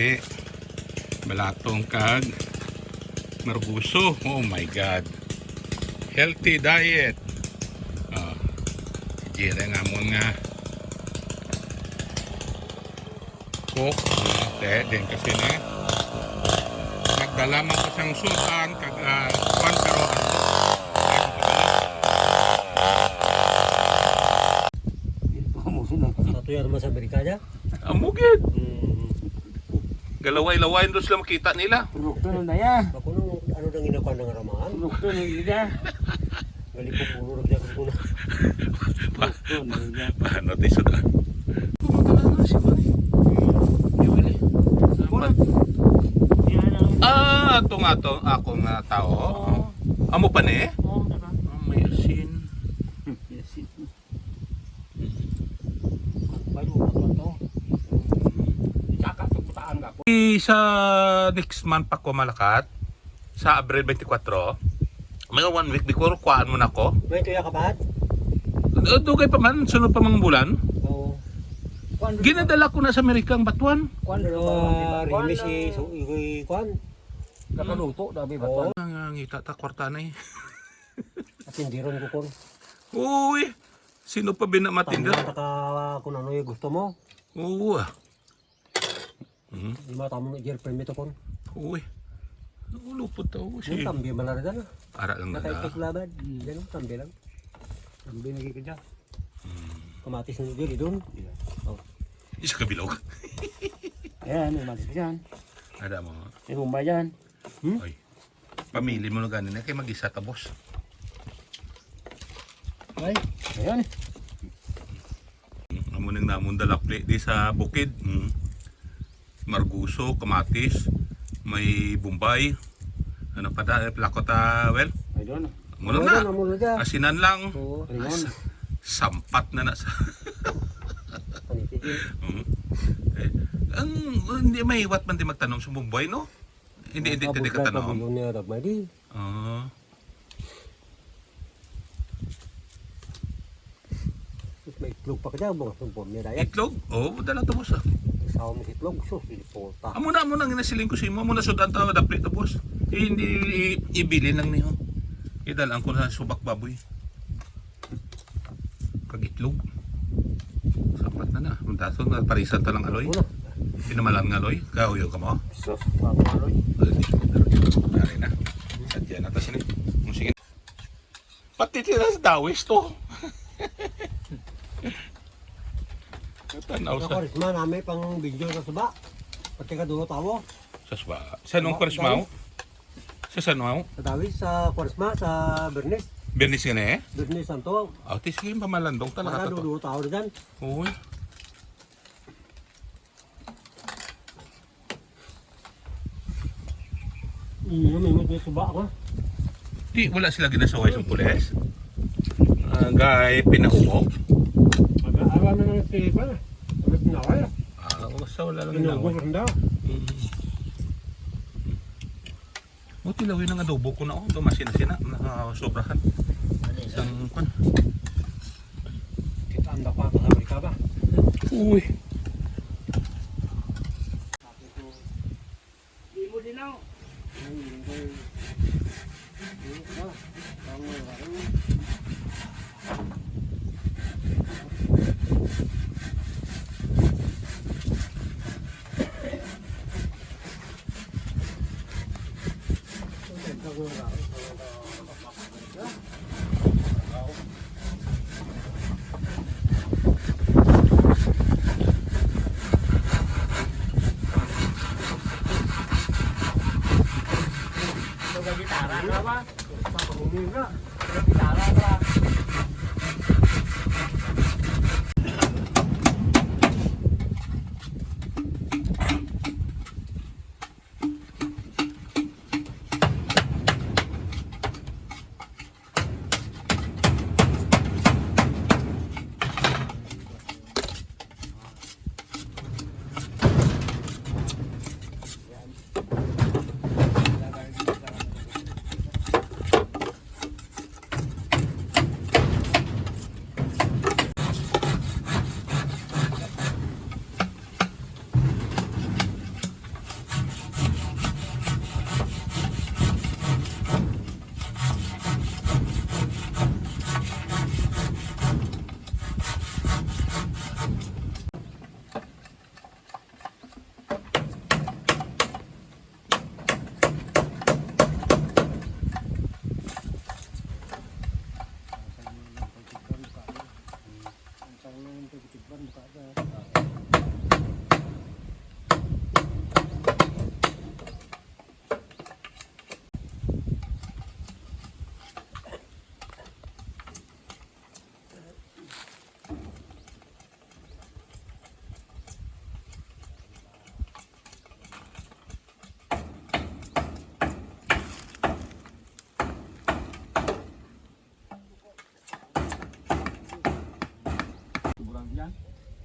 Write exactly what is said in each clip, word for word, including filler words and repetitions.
Eh, balatong kag marguso. Oh my God. Healthy diet. Ah, jere namon nga cook. Te, din kasi na. Nagdala man ko sang sultan, kag, ah, kwan, pero ano, Amo sila. Sa tuya naman sa Amerika niya. Amo gid. Mm. Galaway-laway, doon sila makita nila. Produkto na na ya. Ako nung ano nang inakuha ng ramahan? Produkto na nila. Galipong ulo na siya kung kuna. Produkto na nila. Paano, ti, sudan? Kumagana na si Mari. Yuli. Ah, ato nga to, ako nga tao. Oo. Amo pa ni? Oo, diba? Ah, may asin. Yes. Ano ba yung ano to? Saka sa putaan nga po. I-, sa next month pa ko malakat, sa Abril twenty-four, mga one week before, kuhaan mo na ko. May tuya ka pa? Uh, dugay pa man, sunod pa mga bulan. Oo. Kuwan, ginadala ko na sa Amerika ang batuan. Kuwan, pero, ah, kuwan, rini si, ah, so, i-, kuwan. Kakaluto, dami ba? Oo. Ang, ang ngita ta, kwarta na eh. Atindiron ko, kon. Uy, sino pa bina matinda? Tama, taka, kung ano yung gusto mo. Oo, ah. Mhm. Di matamo na, Jer, permit, kon. Uy. Ulupot to, si Yung tambi, malaragan, ah. Ara lang na Nakay na. Paglabad. Mm. Yan ang tambi lang. Tambi lagi ka dyan. Mm. Kamatis na diri doon. Yeah. Oh. Isa ka bilog. Ayan, may matis dyan. Ada mo. May bombay dyan. Hmm? Oy. Pamili mo na ganin na kay mag-isa ta, boss. Ay, ayan. Amo ning namon dalapli di sa bukid. Mm. Marguso, kamatis, may bombay. Ano pa da? Plakot, ah, well? Ay, doon. Muna Ano na. na, muna na. Asinan lang. Oo. Ayun. As-, sampat na na sa Panitigil. Mm. Eh, ang, hindi maiwat man di magtanom sa bombay, no? Hindi, hindi, hindi Nakabugay ka pa tanom. Bulo niya, Rab, may di. Ah. May itlog pa kaya, mga sumpon niya, daya. Itlog? Oo, dala to, boss, ah. Isaw mo sa itlog, sus, lipota. Amo na, amo na, ginasiling ko sa imo, amo na, sudan ta, dapli to, boss. Eh, hindi, i-, ibilin lang niyo. Idal-an ko na subak baboy. Kag itlog. Sampat na na. Ang dason nga parisan ta lang, Aloy. Una. Pinamalan nga, Aloy. Kahuyo ka mo? Sus, papa, Aloy. Ay, di ko na. Dari na. Sadya na ta sini. Kung sige. Pati sila sa dawis to. Tanaw Sa sa Kwaresma, nami pang video sa suba. Pati ka dulo tawo. Sa suba. Sa nung Sa Kwaresma, dawis. oh? Sa san, oh? Sa dawis, sa Kwaresma, sa Bernes. Bernes nga na, eh? Bernes Santo. Ah, ti sige, pamalandong talaga Para to. Dulo tawo na dyan. Oo, eh. Mm, may, may, may suba ka. Di, wala sila ginasaway sa pulis? Ah, gay, pinaubok? Mag-aawa na lang si Ipan, ah. Wala pinaway, ah. Ah, basta wala lang Pinaubo ginaway. Handa. Mm. O, tilawin ang adobo ko na, oh. Dumasin na sina, nakasobrahan. Ano yun? Isang, kwan. Kita ang dapa sa Amerika ba? Uy. Di mo din ako. Gitara na ba? Gitara na.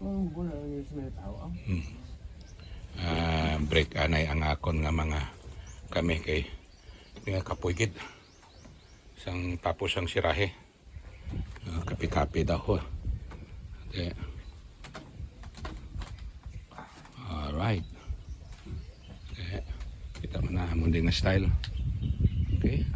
Ang buko na lang yung sa mga tao, ah. Hmm. Ah, break anay ang akon nga mga kami kay nga kapoy gid. Sang tapos ang sirahe. Ah, kape-kape daw ho. Okay. Alright. Okay. Kita mo na amon din nga style. Okay.